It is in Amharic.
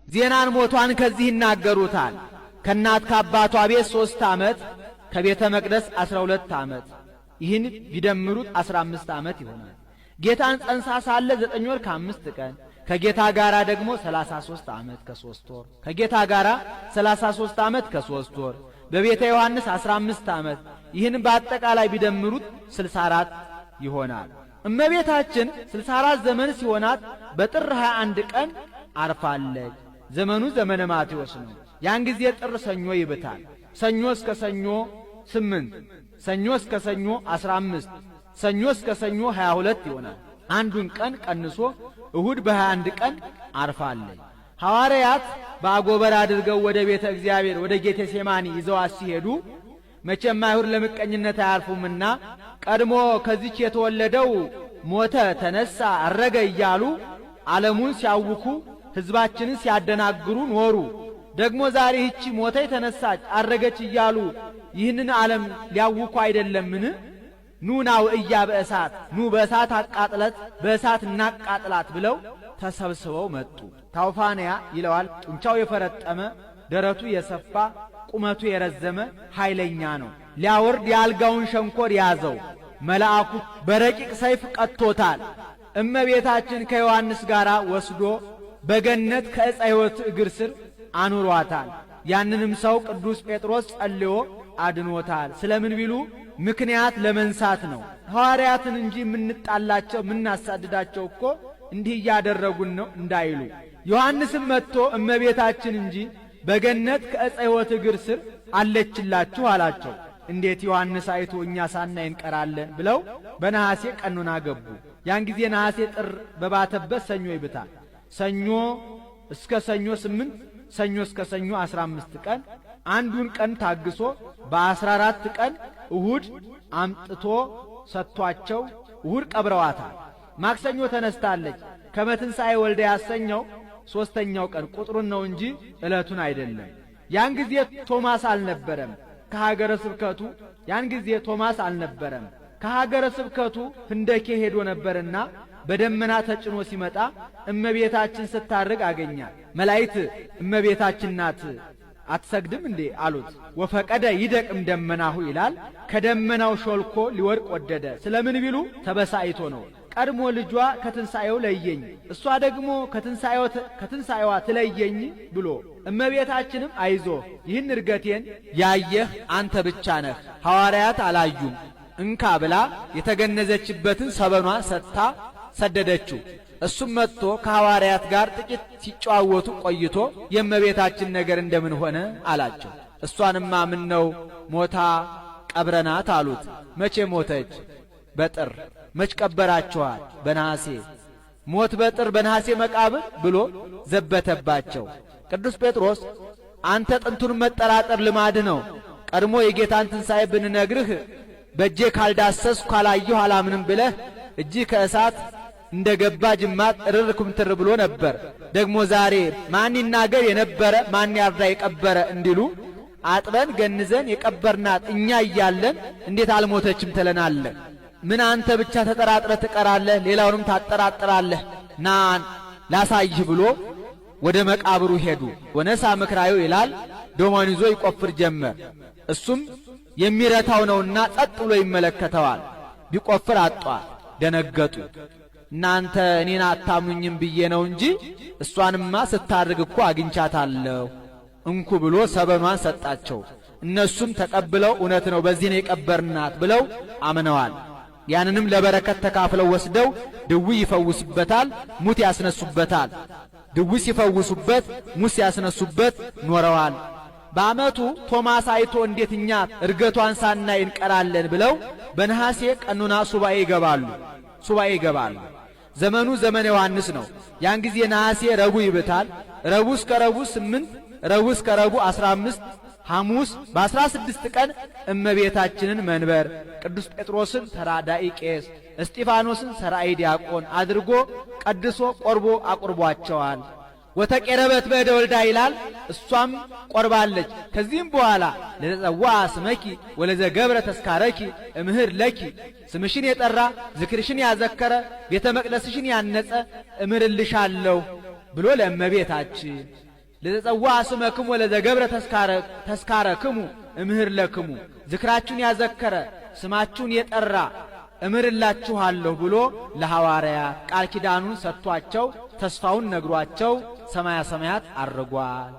ዜናን ሞቷን ከዚህ ይናገሩታል። ከእናት ከአባቷ ቤት 3 ዓመት፣ ከቤተ መቅደስ 12 ዓመት፣ ይህን ቢደምሩት 15 ዓመት ይሆናል። ጌታን ጸንሳ ሳለ 9 ወር ከ5 ቀን፣ ከጌታ ጋር ደግሞ 33 ዓመት ከ3 ወር፣ ከጌታ ጋር 33 ዓመት ከ3 ወር፣ በቤተ ዮሐንስ 15 ዓመት፣ ይህን በአጠቃላይ ቢደምሩት 64 ይሆናል። እመቤታችን 64 ዘመን ሲሆናት በጥር 21 ቀን አርፋለች። ዘመኑ ዘመነ ማቴዎስ ነው። ያን ጊዜ ጥር ሰኞ ይብታል። ሰኞ እስከ ሰኞ 8፣ ሰኞ እስከ ሰኞ 15፣ ሰኞ እስከ ሰኞ 22 ይሆናል። አንዱን ቀን ቀንሶ እሁድ በ21 ቀን አርፋለች። ሐዋርያት በአጎበር አድርገው ወደ ቤተ እግዚአብሔር ወደ ጌቴሴማኒ ይዘዋት ሲሄዱ መቼም አይሁድ ለምቀኝነት አያርፉምና ቀድሞ ከዚች የተወለደው ሞተ፣ ተነሳ፣ አረገ እያሉ ዓለሙን ሲያውኩ ሕዝባችንን ሲያደናግሩ ኖሩ። ደግሞ ዛሬ ይህቺ ሞተ፣ ተነሳች፣ አረገች እያሉ ይህንን ዓለም ሊያውኩ አይደለምን? ኑ ናውዕያ በእሳት፣ ኑ በእሳት አቃጥለት በእሳት እናቃጥላት ብለው ተሰብስበው መጡ። ታውፋንያ ይለዋል። ጡንቻው የፈረጠመ፣ ደረቱ የሰፋ፣ ቁመቱ የረዘመ ኃይለኛ ነው። ሊያወርድ የአልጋውን ሸንኮር ያዘው። መልአኩ በረቂቅ ሰይፍ ቀጥቶታል። እመቤታችን ከዮሐንስ ጋር ወስዶ በገነት ከዕፀ ሕይወት እግር ስር አኑሯታል። ያንንም ሰው ቅዱስ ጴጥሮስ ጸልዮ አድኖታል። ስለምን ቢሉ ምክንያት ለመንሳት ነው። ሐዋርያትን እንጂ የምንጣላቸው የምናሳድዳቸው እኮ እንዲህ እያደረጉን ነው እንዳይሉ፣ ዮሐንስም መጥቶ እመቤታችን እንጂ በገነት ከዕፀ ሕይወት እግር ስር አለችላችሁ አላቸው። እንዴት ዮሐንስ አይቶ እኛ ሳናይ እንቀራለን ብለው በነሐሴ ቀኖና ገቡ። ያን ጊዜ ነሐሴ ጥር በባተበት ሰኞ ይብታል። ሰኞ እስከ ሰኞ 8፣ ሰኞ እስከ ሰኞ 15 ቀን፣ አንዱን ቀን ታግሶ በ14 ቀን እሁድ አምጥቶ ሰጥቷቸው እሁድ ቀብረዋታል። ማክሰኞ ተነስታለች። ከመትንሣኤ ወልደ ያሰኘው ሦስተኛው ቀን ቁጥሩን ነው እንጂ ዕለቱን አይደለም። ያን ጊዜ ቶማስ አልነበረም ከሀገረ ስብከቱ፣ ያን ጊዜ ቶማስ አልነበረም፣ ከሀገረ ስብከቱ ህንደኬ ሄዶ ነበርና በደመና ተጭኖ ሲመጣ እመቤታችን ስታርግ አገኛት። መላእክት እመቤታችን ናት አትሰግድም እንዴ አሉት። ወፈቀደ ይደቅ እምደመናሁ ይላል። ከደመናው ሾልኮ ሊወድቅ ወደደ። ስለምን ቢሉ ተበሳይቶ ነው። ቀድሞ ልጇ ከትንሣኤው ለየኝ፣ እሷ ደግሞ ከትንሣኤዋ ትለየኝ ብሎ። እመቤታችንም አይዞ ይህን እርገቴን ያየህ አንተ ብቻ ነህ፣ ሐዋርያት አላዩም፣ እንካ ብላ የተገነዘችበትን ሰበኗን ሰጥታ ሰደደችው። እሱም መጥቶ ከሐዋርያት ጋር ጥቂት ሲጨዋወቱ ቆይቶ የእመቤታችን ነገር እንደምን ሆነ አላቸው። እሷንማ ምን ነው ሞታ ቀብረናት አሉት። መቼ ሞተች? በጥር። መች ቀበራችኋት? በነሐሴ። ሞት በጥር በነሐሴ መቃብር ብሎ ዘበተባቸው። ቅዱስ ጴጥሮስ አንተ ጥንቱን መጠራጠር ልማድ ነው። ቀድሞ የጌታን ትንሣኤ ብንነግርህ በእጄ ካልዳሰስኩ ካላየሁ አላምንም ብለህ እጅህ ከእሳት እንደ ገባ ጅማት እርር ኩምትር ብሎ ነበር። ደግሞ ዛሬ ማን ይናገር የነበረ ማን ያርዳ የቀበረ እንዲሉ አጥበን ገንዘን የቀበርናት እኛ እያለን እንዴት አልሞተችም ትለናለህ? ምን አንተ ብቻ ተጠራጥረህ ትቀራለህ? ሌላውንም ታጠራጥራለህ። ናን ላሳይህ ብሎ ወደ መቃብሩ ሄዱ። ወነሳ ምክራዩ ይላል። ዶማን ይዞ ይቆፍር ጀመር። እሱም የሚረታው ነውና ጸጥ ብሎ ይመለከተዋል። ቢቆፍር አጧል። ደነገጡ። እናንተ እኔን አታምኑኝም ብዬ ነው እንጂ እሷንማ ስታርግ እኮ አግኝቻታለሁ፣ እንኩ ብሎ ሰበኗን ሰጣቸው። እነሱም ተቀብለው እውነት ነው በዚህ ነው የቀበርናት ብለው አምነዋል። ያንንም ለበረከት ተካፍለው ወስደው ድዊ ይፈውሱበታል፣ ሙት ያስነሱበታል። ድዊ ሲፈውሱበት ሙት ሲያስነሱበት ኖረዋል። በዓመቱ ቶማስ አይቶ እንዴት እኛ እርገቷን ሳናይ እንቀራለን ብለው በነሐሴ ቀኑና ሱባኤ ይገባሉ። ሱባኤ ይገባሉ። ዘመኑ ዘመነ ዮሐንስ ነው። ያን ጊዜ ነሐሴ ረቡዕ ይብታል። ረቡዕ እስከ ረቡዕ 8፣ ረቡዕ እስከ ረቡዕ 15፣ ሐሙስ በ16 ቀን እመቤታችንን መንበር፣ ቅዱስ ጴጥሮስን ተራዳኢ ቄስ፣ እስጢፋኖስን ሰራኢ ዲያቆን አድርጎ ቀድሶ ቆርቦ አቁርቧቸዋል። ወተቄረበት በእደ ወልዳ ይላል። እሷም ቆርባለች። ከዚህም በኋላ ለዘጸውዐ ስመኪ ወለዘገብረ ተስካረኪ እምህር ለኪ፣ ስምሽን የጠራ፣ ዝክርሽን ያዘከረ፣ ቤተ መቅደስሽን ያነጸ እምርልሻለሁ ብሎ ለእመቤታችን ለዘጸውዐ ስመክሙ ወለዘገብረ ተስካረክሙ እምህር ለክሙ፣ ዝክራችሁን ያዘከረ ስማችሁን የጠራ እምርላችኋለሁ ብሎ ለሐዋርያት ቃል ኪዳኑን ሰጥቷቸው ተስፋውን ነግሯቸው ሰማያ ሰማያት አርጓል።